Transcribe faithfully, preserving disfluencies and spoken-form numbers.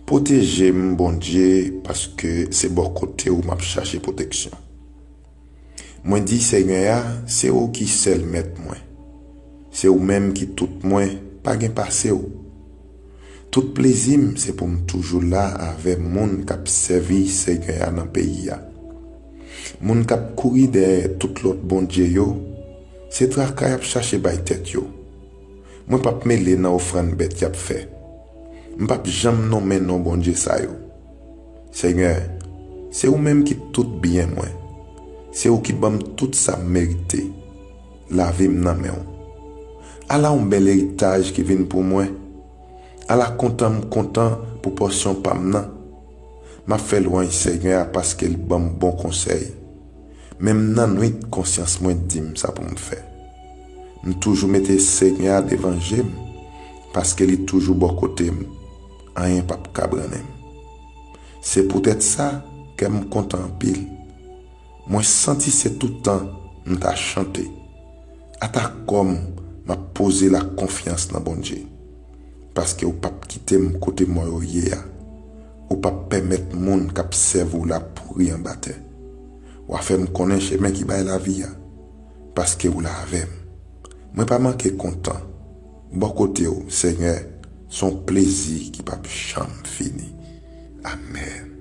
Pwoteje m, Bondye, paske se bò kote w m ap chache pwoteksyon. Mwen di Senyè a, se ou ki sèl mèt mwen. Se ou menm ki tout mwen, pa gen pase w. Tout plezi m se pou m toujou la avè moun k ap sèvi Senyè a nan peyi a. Moun k ap kouri dèyè tout lòt bondye yo, se traka y ap chache bay tèt yo. Mwen p ap mele nan ofrann bèt y ap fè. M p ap janm nonmen non bondye sa yo. Senyè, se ou menm ki tout byen mwen. Se ou ki ban m tout sa m merite. Lavi m nan men w. Ala yon bèl eritaj ki vin pou mwen. Ala kontan m kontan pou pòsyon pa m nan. M ap fè lwanj Senyè a paske l ban m bon konsèy. Menm nan nwit, konsyans mwen di m sa pou m fè. M toujou mete Senyè a devan je m, paske li toujou bò kote m. Anyen p ap kabrannen m. Se poutèt sa, kè m kontan anpil. Mwen santi se toutan m ta chante. Ata kò m, m ap poze la konfyans nan Bondye. Paske ou p ap kite m kote mò yo ye a. Ou p ap pèmèt moun k ap sèvi w la pouri anba tè. W a fè m konnen chemen ki bay lavi a. Paske w la avè m. Mwen pa manke kontan. Bò kote w, Senyè, se yon plezi ki p ap janm fini. Amèn.